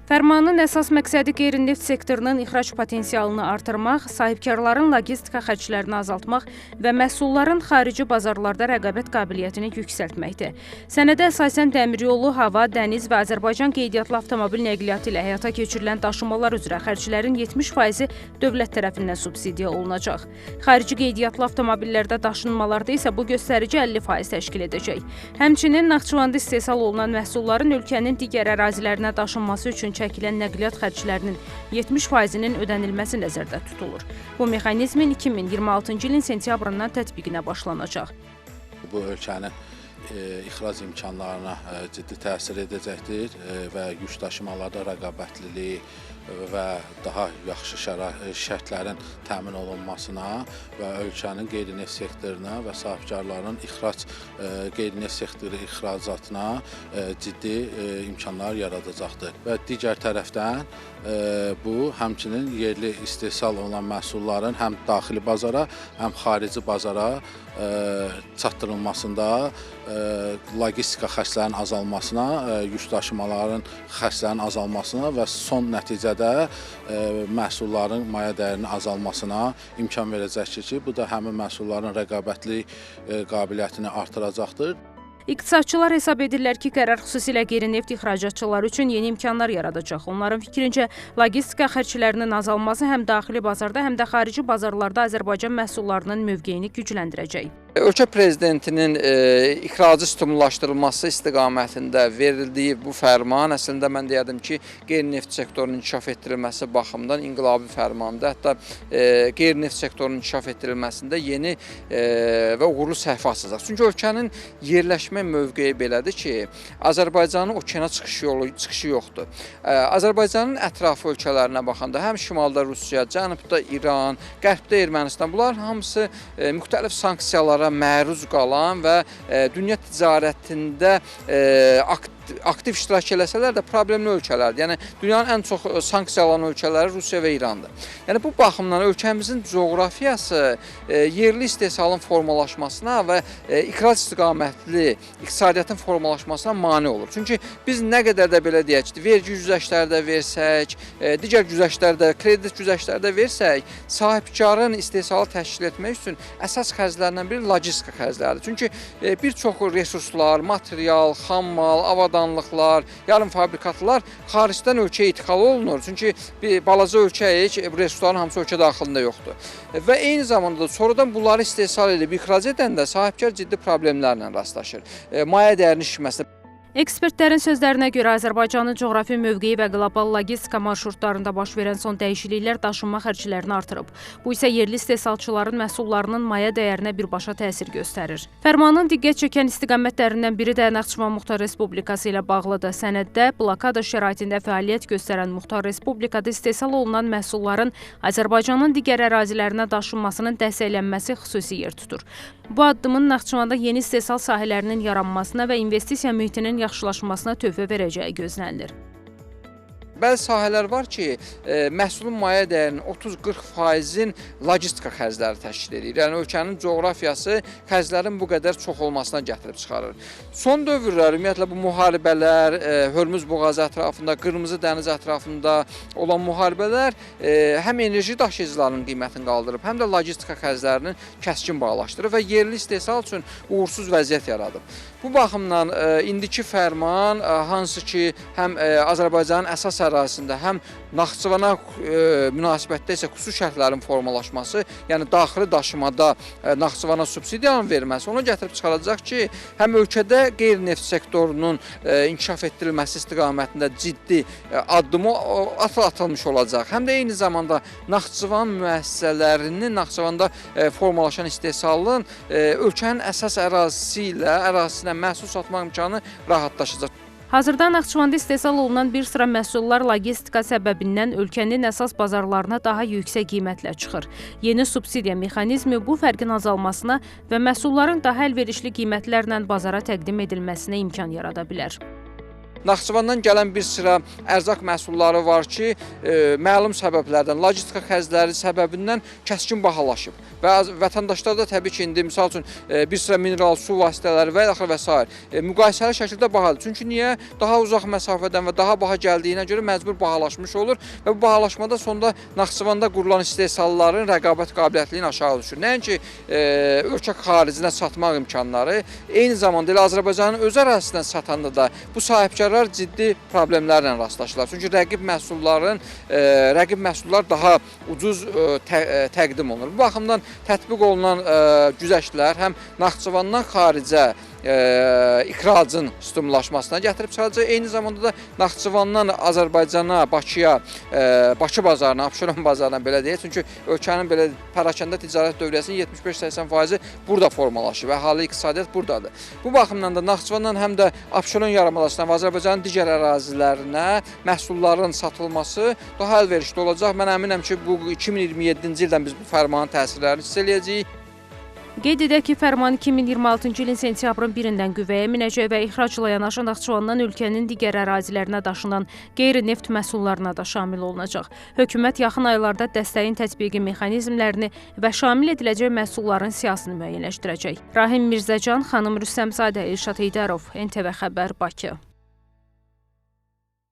Fərmanın əsas məqsədi qeyri-neft sektorunun ixrac potensialını artırmaq, sahibkarların logistika xərclərini azaltmaq və məhsulların xarici bazarlarda rəqabət qabiliyyətini yüksəltməkdir. Sənədə əsasən dəmiryolu, hava, dəniz və Azərbaycan qeydiyyatlı avtomobil nəqliyyatı ilə həyata keçirilən daşımalar üzrə xərclərin 70%-i dövlət tərəfindən subsidiya olunacaq. Xarici qeydiyyatlı avtomobillərdə daşınmalarda isə bu göstərici 50% təşkil edəcək. Həmçinin Naxçıvanda istehsal olunan məhsulların ölkənin digər ərazilərinə daşınması üçün çəkilən nəqliyyat xərclərinin 70%-inin ödənilməsi nəzərdə tutulur. Bu mexanizmin 2026-cı ilin sentyabrından tətbiqinə başlanacaq. Bu ölkənin ixrac imkanlarına ciddi təsir edəcəkdir və yükdaşımalarda rəqabətliliyi və daha yaxşı şərtlərin təmin olunmasına və ölkənin qeyri-neft sektoruna və sahibkarların qeyri-neft sektoru ixracatına ciddi imkanlar yaradacaqdır. Və digər tərəfdən bu həmçinin yerli istehsal olunan məhsulların həm daxili bazara, həm xarici bazara çatdırılmasında logistika xərclərinin azalmasına, yükdaşımaların xərclərinin azalmasına və son nəticədə məhsulların maya dəyərinin azalmasına imkan verəcəkdir ki, bu da həmin məhsulların rəqabətli qabiliyyətini artıracaqdır. İqtisadçılar hesab edirlər ki, qərar xüsusilə qeyri-neft ixracatçıları üçün yeni imkanlar yaradacaq. Onların fikrincə, logistika xərclərinin azalması həm daxili bazarda, həm də xarici bazarlarda Azərbaycan məhsullarının mövqeyini gücləndirəcək. Ölkə prezidentinin ixracı stimullaşdırılması istiqamətində verildiyi bu fərman, əslində mən deyərdim ki, qeyri-neft sektorunun inkişaf etdirilməsi baxımından inqilabi fərmandır. Hətta qeyri-neft sektorunun inkişaf etdirilməsində yeni və uğurlu səhifə açacaq. Çünki ölkənin yerləşmə mövqeyi belədir ki, Azərbaycanın okeana çıxışı yoxdur. Azərbaycanın ətrafı ölkələrinə baxanda həm şimalda Rusiya, cənubda İran, qərbdə Ermənistan, bunların hamısı müxtəlif sanksiyalara məruz qalan və dünya ticarətində aktiv iştirak eləsələr də problemli ölkələrdir. Yəni, dünyanın ən çox sanksiya alan ölkələri Rusiya və İrandır. Yəni, bu baxımdan ölkəmizin coğrafiyası yerli istehsalın formalaşmasına və ixrac istiqamətli iqtisadiyyatın formalaşmasına mane olur. Çünki biz nə qədər də belə deyək ki, vergi güzəştləri də versək, digər güzəştləri də, kredit güzəştləri də versək, sahibkarın istehsalı təşkil etmək üçün əsas xərclərindən biri logistika xərcləridir. Çünki bir çox resurslar, material, xammal, avadanlıqlar, yarım fabrikatlar xaricdən ölkəyə idxal olunur. Çünki bir balaca ölkəyik, resursların hamısı ölkə daxilində yoxdur. Və eyni zamanda da sonradan bunları istehsal edib ixrac edəndə sahibkar ciddi problemlərlə rastlaşır. Maya dəyərinin şişməsinə. Ekspertlərin sözlərinə görə Azərbaycanın coğrafi mövqeyi və qlobal logistika marşrutlarında baş verən son dəyişikliklər daşınma xərclərini artırıb. Bu isə yerli istehsalçıların məhsullarının maya dəyərinə birbaşa təsir göstərir. Fərmanın diqqət çəkən istiqamətlərindən biri də Naxçıvan Muxtar Respublikası ilə bağlıdır. Sənəddə blokada şəraitində fəaliyyət göstərən Muxtar Respublikada istehsal olunan məhsulların Azərbaycanın digər ərazilərinə daşınmasının dəstəklənməsi xüsusi yer tutur. Bu addımın Naxçıvanda yeni istehsal sahələrinin yaranmasına və investisiya mühitinin yaxşılaşmasına töhfə verəcəyi gözlənilir. Bəzi sahələr var ki, məhsulun maya dəyərinin 30-40%-in logistika xərcləri təşkil edir. Yəni, ölkənin coğrafiyası xərclərin bu qədər çox olmasına gətirib çıxarır. Son dövrlər, ümumiyyətlə, bu müharibələr, Hörmüz boğazı ətrafında, Qırmızı dəniz ətrafında olan müharibələr həm enerji daşıyıcılarının qiymətini qaldırıb, həm də logistika xərclərinin kəskin bağlaşdırıb və yerli istehsal üçün uğursuz vəziyyət yaradıb. Bu baxımdan indiki fərman, hansı ki, həm Azərbaycanın əsas ərazisində, həm Naxçıvana münasibətdə isə xüsusi şərtlərin formalaşması, yəni daxili daşımada Naxçıvana subsidiyanın verməsi onu gətirib çıxaracaq ki, həm ölkədə qeyri-neft sektorunun inkişaf etdirilməsi istiqamətində ciddi addımı atılmış olacaq, həm də eyni zamanda Naxçıvan müəssisələrinin, Naxçıvanda formalaşan istehsalın ölkənin əsas ərazisi ilə ərazisinə məhsul satmaq imkanı rahatlaşacaq. Hazırda Naxçıvanda istehsal olunan bir sıra məhsullar logistika səbəbindən ölkənin əsas bazarlarına daha yüksək qiymətlə çıxır. Yeni subsidiya mexanizmi bu fərqin azalmasına və məhsulların daha əlverişli qiymətlərlə bazara təqdim edilməsinə imkan yarada bilər. Naxçıvandan gələn bir sıra ərzaq məhsulları var ki, məlum səbəblərdən, logistika xərcləri səbəbindən kəskin bahalaşıb və vətəndaşlar da təbii ki, indi misal üçün bir sıra mineral su vasitələri və ilaxır və sair müqayisəli şəkildə bahadır. Çünki niyə? Daha uzaq məsafədən və daha baha gəldiyinə görə məcbur bahalaşmış olur və bu bahalaşmada sonda Naxçıvanda qurulan istehsalların rəqabət qabiliyyətliyini aşağı düşür. Nəinki ölkə xaricinə satmaq imkanları, eyni zamanda elə Azərbaycanın öz ərazisindən satanda da bu sahibkarlar ciddi problemlərlə rastlaşırlar. Çünki rəqib məhsullar daha ucuz təqdim olunur. Bu baxımdan tətbiq olunan güzəştlər həm Naxçıvandan xaricə ixracın stimullaşmasına gətirib çıxaracaq. Eyni zamanda da Naxçıvandan Azərbaycana, Bakıya, Bakı bazarına, Abşeron bazarına belə deyək. Çünki ölkənin belə pərakəndə ticarət dövriyyəsinin 75-80% burada formalaşır və əhali iqtisadiyyat buradadır. Bu baxımdan da Naxçıvandan həm də Abşeron yarımadasına və Azərbaycanın digər ərazilərinə məhsulların satılması daha əlverişli olacaq. Mən əminəm ki, bu 2027-ci ildən biz bu fərmanın təsirlərini hiss eləyəcəyik. Qeyd edək ki, fərman 2026-cı ilin sentyabrın 1-dən qüvvəyə minəcək və ixracla yanaşı Naxçıvandan ölkənin digər ərazilərinə daşınan qeyri-neft məhsullarına da şamil olunacaq. Hökumət yaxın aylarda dəstəyin tətbiqi mexanizmlərini və şamil ediləcək məhsulların siyahısını müəyyənləşdirəcək. Rahim Mirzəcan, Xanım Rüstəmzadə, Elşad Heydərov, NTV Xəbər, Bakı.